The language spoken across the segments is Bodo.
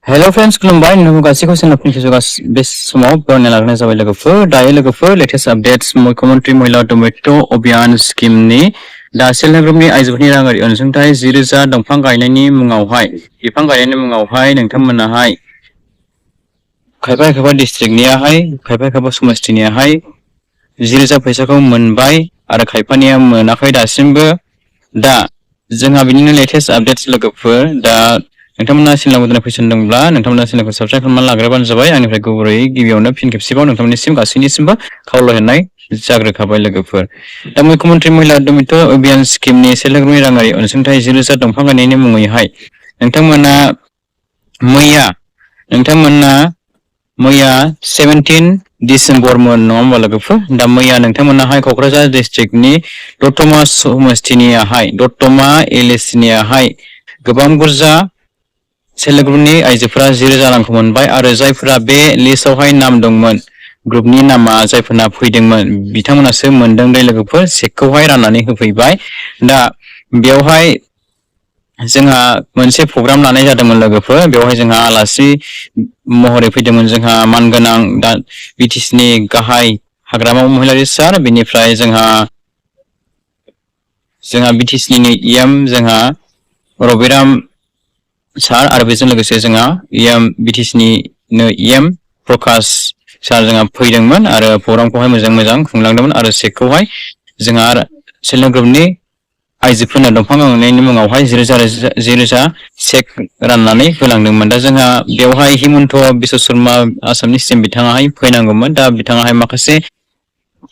Hello friends, खुलुमबाय नोंथांखौ गासैखौबो सोलोंफिन खेबसेबाव बे समाव बरायना लाग्रोनाय जाबाय लोगोफोर दायो लोगोफोर लेटेस्ट आपडेट्स मुख्यमंत्री महिला टमेट' अभियान स्किमनि दा सेल्फ हेल्प ग्रुपनि आइजोफोरनि राङारि अनसुंथाइ 10,000 दंफां गायनायनि मुङावहाय बिफां गायनायनि मुङावहाय नोंथांमोनाहाय खायफा डिस्ट्रिक्टनियाहाय खायफा समस्थिनियाहाय 10,000 फैसाखौ मोनबाय आरो खायफानिया मोनाखै दासिमबो दा जोंहा बिदिनो लेटेस्ट आपडेट्स लोगोफोर दा नोंथांमोना चेनेलाव गोदान फैसनदोंब्ला नोंथांमोना चेनेलखौ साबस्क्राइब खालामनानै लाग्रोबानो जाबाय आंनिफ्राय गुबैयै गिबियावनो फिन खेबसेबाव नोंथांमोननिसिम गासैनिसिमबो खावलायहरनाय जाग्रोखाबाय लोगोफोर दा मुख्यमंत्री महिला टमेट' अभियान स्किमनि सेल्फ हेल्प ग्रुपनि राङारि अनसुंथाइ 10,000 दंफां गायनायनि मुङैहाय नोंथांमोना मैया 17 डिसेम्बरमोन नङा होमबा लोगोफोर दा मैया नोंथांमोनाहाय क'क्राझार डिस्ट्रिक्टनि दतमा समस्थिनियाहाय दतमा एलएसिनियाहाय गोबां बुरजा सेल्फ हेल्प ग्रुपनि आइजोफोरा 10,000 रांखौ मोनबाय आरो जायफोरा बे लिस्टआवहाय नाम दंमोन ग्रुपनि नामा जायफोरना फैदोंमोन बिथांमोनासो मोनदों दे लोगोफोर चेकखौहाय राननानै होफैबाय दा बेवहाय जोंहा मोनसे प्रग्राम लानाय जादोंमोन लोगोफोर बेवहाय जोंहा आलासि महरै फैदोंमोन जोंहा मानगोनां दा बिटिसिनि गाहाय हाग्रामा महिलारि सार बेनिफ्राय जोंहा बिटिसिनि इएम जोंहा रबिराम सार आरो बेजों लोगोसे जोंहा बिटिसिनि इएम प्रकाश सार जोंहा फैदोंमोन आरो प्रग्रामखौहाय मोजां खुंलांदोंमोन आरो चेकखौहाय जोंहा सेल्फ हेल्प ग्रुपनि आइजोफोरनो दंफां गायनायनि मुङावहाय 10,000 चेक राननानै होलांदोंमोन दा जोंहा बेवहाय हिमन्त बिश्व शर्मा आसामनि सिएम बिथाङाहाय फैनांगौमोन दा बिथाङाहाय माखासे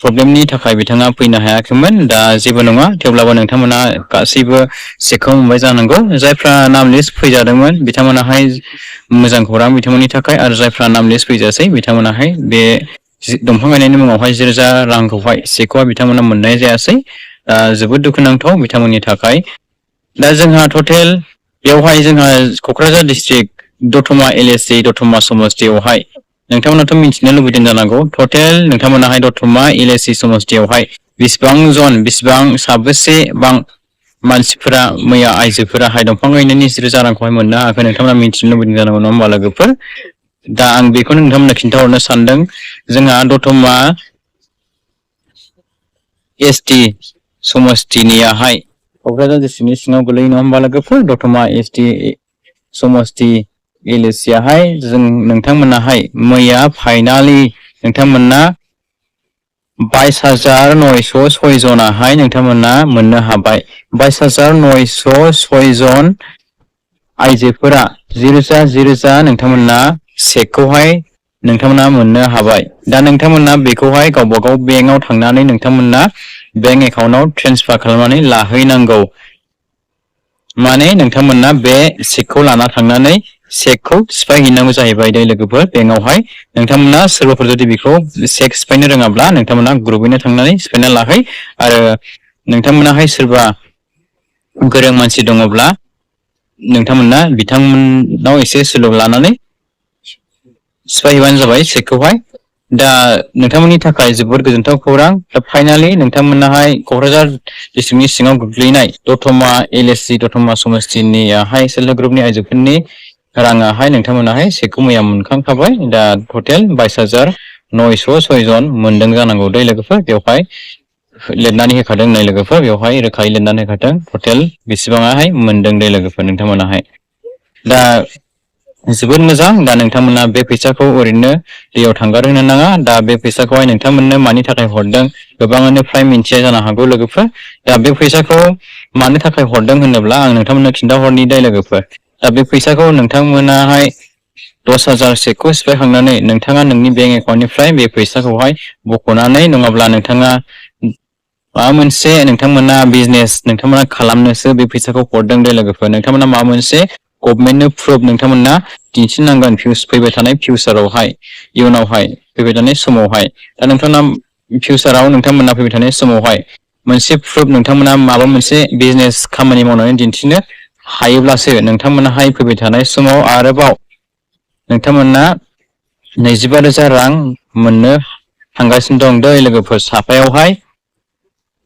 प्रब्लेमनि थाखाय बिथाङा फैनो हायाखैमोन दा जेबो नङा थेवब्लाबो नोंथांमोना गासैबो चेकखौ मोनबाय जानांगौ जायफ्रा नाम लिस्ट फैजादोंमोन बिथांमोनाहाय मोजां खौरां बिथांमोननि थाखाय आरो जायफ्रा नाम लिस्ट फैजासै बिथांमोनाहाय बे दंफां गायनायनि मुङावहाय 10,000 रांखौहाय चेकखौहाय बिथांमोना मोननाय जायासै जोबोद दुखुनांथाव बिथांमोननि थाखाय दा जोंहा टटेल बेवहाय जोंहा क'क्राझार डिस्ट्रिक्ट दतमा एलएसि दतमा समस्थियावहाय नोंथांमोनाथ' मिथिनो लुबैदों जानांगौ टटेल नोंथांमोनाहाय दतमा एलएसि समस्थियावहाय बेसेबां साबेसेबां मानसिफोरा मैया आइजोफोराहाय दंफां गायनायनि 10,000 रांखौहाय मोननो हायाखै नोंथांमोना मिथिनो लुबैदों जानांगौ नङा होमबा लोगोफोर दा आं बेखौनो नोंथांमोननो खिन्थाहरनो सानदों जोंहा दतमा एसटि समस्थिनियाहाय क'क्राझार डिस्ट्रिक्टनि सिङाव गोलैयो नङा होमबा लोगोफोर दतमा एसटि समस्ति एलएसियाहाय जों नोंथांमोनाहाय मैया फाइनालि नोंथांमोना 22,906 जनाहाय नोंथांमोना मोननो हाबाय 22,906 जन आइजोफोरा 10,000 नोंथांमोना चेकखौहाय नोंथांमोना मोननो हाबाय दा नोंथांमोना बेखौहाय गावबागाव बेंकआव थांनानै नोंथांमोना बेंक एकाउन्टआव ट्रेन्सफार खालामनानै लाहैनांगौ माने नोंथांमोना बे चेकखौ लाना थांनानै चेकखौ सिफायहैनांगौ जाहैबाय दे लोगोफोर बेंकआवहाय नोंथांमोना सोरबाफोर जुदि बेखौ चेक सिफायनो रोङाब्ला नोंथांमोना ग्रुपैनो थांनानै सिफायना लाहै आरो नोंथांमोनाहाय सोरबा गोरों मानसि दङब्ला नोंथांमोना बिथांमोननाव एसे सोलों लानानै सिफायहैबानो जाबाय चेकखौहाय दा नोंथांमोननि थाखाय जोबोद गोजोनथाव खौरां दा फाइनालि नोंथांमोनाहाय क'क्राझार डिस्ट्रिक्टनि सिङाव गोग्लैनाय दतमा एलएसि दतमा समस्थिनियाहाय सेल्फ हेल्प ग्रुपनि आइजोफोरनि राङाहाय नोंथांमोनाहाय चेकखौ मैया मोनखांखाबाय दा टटेल 22,906 जन मोनदों जानांगौ दै लोगोफोर बेवहाय लिरनानै होखादों नै लोगोफोर बेवहाय रोखायै लिरनानै होखादों टटेल बेसेबाङाहाय मोनदों दै लोगोफोर नोंथांमोनाहाय दा जोबोद मोजां दा नोंथांमोना बे फैसाखौ ओरैनो दैयाव थांगारहोनो नाङा दा बे फैसाखौहाय नोंथांमोननो मानि थाखाय हरदों गोबाङानो फ्राय मिन्थिया जानो हागौ लोगोफोर दा बे फैसाखौ मानि थाखाय हरदों होनोब्ला आं नोंथांमोननो खिन्थाहरनि दे लोगोफोर दा बे फैसाखौ नोंथांमोनाहाय 10,000 चेकखौ सिफायखांनानै नोंथाङा नोंनि बेंक एकाउन्टनिफ्राय बे फैसाखौहाय बख'नानै नङाब्ला नोंथाङा माबा मोनसे नोंथांमोना बिजनेस नोंथांमोना खालामनोसो बे फैसाखौ हरदों दे लोगोफोर नोंथांमोना माबा मोनसे गभर्नमेन्टनो प्रुफ नोंथांमोना दिन्थिनांगोन फैबाय थानाय फिउचारावहाय इयुनावहाय फैबाय थानाय समावहाय दा नोंथांमोना फिउचाराव नोंथांमोना फैबाय थानाय समावहाय मोनसे प्रुफ नोंथांमोना माबा मोनसे बिजनेस खामानि मावनानै दिन्थिनो हायोब्लासो नोंथांमोनाहाय फैबाय थानाय समाव आरोबाव नोंथांमोना 25,000 रां मोननो थांगासिनो दं दै लोगोफोर साफायावहाय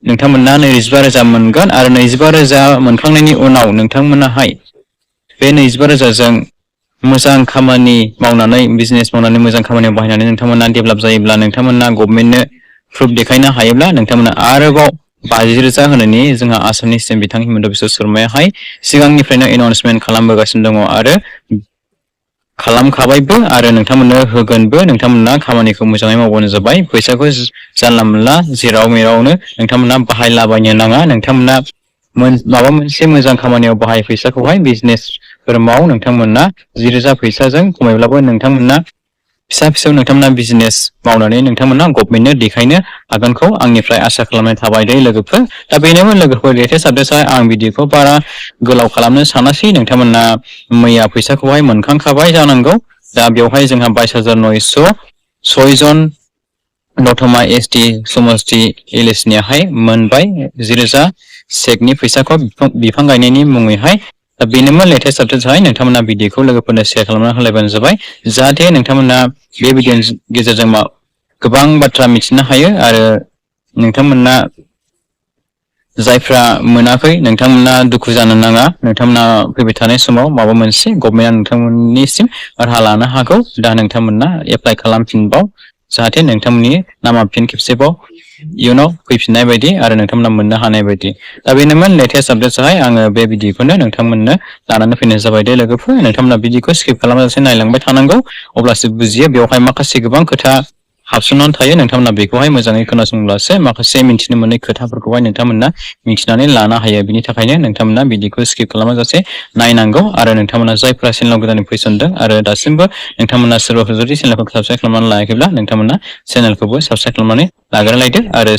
नोंथांमोना 25,000 मोनगोन आरो 25,000 मोनखांनायनि उनाव नोंथांमोनाहाय बे 25,000 जों मोजां खामानि मावनानै बिजनेस मावनानै मोजां खामानियाव बाहायनानै नोंथांमोना डेभेलप जायोब्ला नोंथांमोना गभर्नमेन्टनो प्रुफ देखायनो हायोब्ला नोंथांमोना आरोबाव 50,000 होनायनि जोंहा आसामनि सिएम बिथां हिमन्त बिश्व शर्मायाहाय सिगांनिफ्रायनो एनाउन्समेन्ट खालामबोगासिनो दङ आरो खालामखाबायबो आरो नोंथांमोननो होगोनबो नोंथांमोना खामानिखौ मोजाङै मावबानो जाबाय फैसाखौ जानला मोनला जेराव मेरावनो नोंथांमोना बाहायलाबायनो नाङा नोंथांमोना माबा मोनसे मोजां खामानियाव बाहाय फैसाखौहाय बिजनेसफोर माव नोंथांमोना 10,000 फैसाजों खमायब्लाबो नोंथांमोना फिसा फिसौ नोंथांमोना बिजनेस मावनानै नोंथांमोना गभर्नमेन्टनो देखायनो हागोनखौ आंनिफ्राय आसा खालामनाय थाबाय दे लोगोफोर दा बेनोमोन लोगोफोर लेटेस्ट आपडेट्सआव आं भिडिअखौ बारा गोलाव खालामनो सानासै नोंथांमोना मैया फैसाखौहाय मोनखांखाबाय जानांगौ दा बेवहाय जोंहा 22,906 जन दतमा एसटि समष्टि एलएसनियाहाय मोनबाय 10,000 चेकनि फैसाखौ बिफां गायनायनि मुङैहाय दा बेनोमोन लेटेस्ट आपडेट्सआवहाय नोंथांमोना भिडिअखौ लोगोफोरनो शेयार खालामना होलायबानो जाबाय जाहाथे नोंथांमोना बे भिडिअनि गेजेरजों गोबां बाथ्रा मिथिनो हायो आरो नोंथांमोना जायफ्रा मोनाखै नोंथांमोना दुखु जानो नाङा नोंथांमोना फैबाय थानाय समाव माबा मोनसे गभर्नमेन्टआ नोंथांमोननिसिम राहा लानो हागौ दा नोंथांमोना एप्लाइ खालामफिनबाव जाहाथे नोंथांमोननि नामा फिन खेबसेबाव इयुनाव फैफिननाय बायदि आरो नोंथांमोना मोननो हानाय बायदि दा बेनोमोन लेटेस्ट आपडेट्सआवहाय आङो बे भिडिअखौनो नोंथांमोननो लानानै फैनाय जाबाय दे लोगोफोर नोंथांमोना भिडिअखौ स्किप खालामाजासे नायलांबाय थानांगौ अब्लासो बुजियो बेवहाय माखासे गोबां खोथा हाबसननानै थायो नोंथांमोना बेखौहाय मोजाङै खोनासंब्लासो माखासे मिन्थिनो मोनै खोथाफोरखौहाय नोंथांमोना मिथिनानै लानो हायो बिनि थाखायनो नोंथांमोना भिडिअखौ स्किप खालामाजासे नायनांगौ आरो नोंथांमोना जायफ्रा चेनेलाव गोदानै फैसनदों आरो दासिमबो नोंथांमोना सोरबाफोर जुदि चेनेलखौ साबस्क्राइब खालामनानै लायाखैब्ला नोंथांमोना चेनेलखौबो साबस्क्राइब खालामनानै लाग्रोलायदो आरो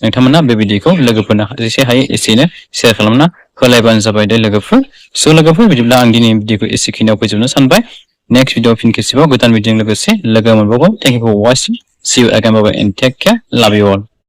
नोंथांमोना बे भिडिअखौ लोगोफोरनो जेसे हायो एसेनो शेयार खालामना होलायबानो जाबाय दे लोगोफोर स' लोगोफोर बिदिब्ला आं दिनै भिडिअखौ एसेखिनियाव फोजोबनो सानबाय नेक्स्ट भिडिअ फिन खेबसेबाव गोदान भिडिअजों लोगोसे लोगो मोनबावगोन thank you for watching see you again bye bye and take care love you all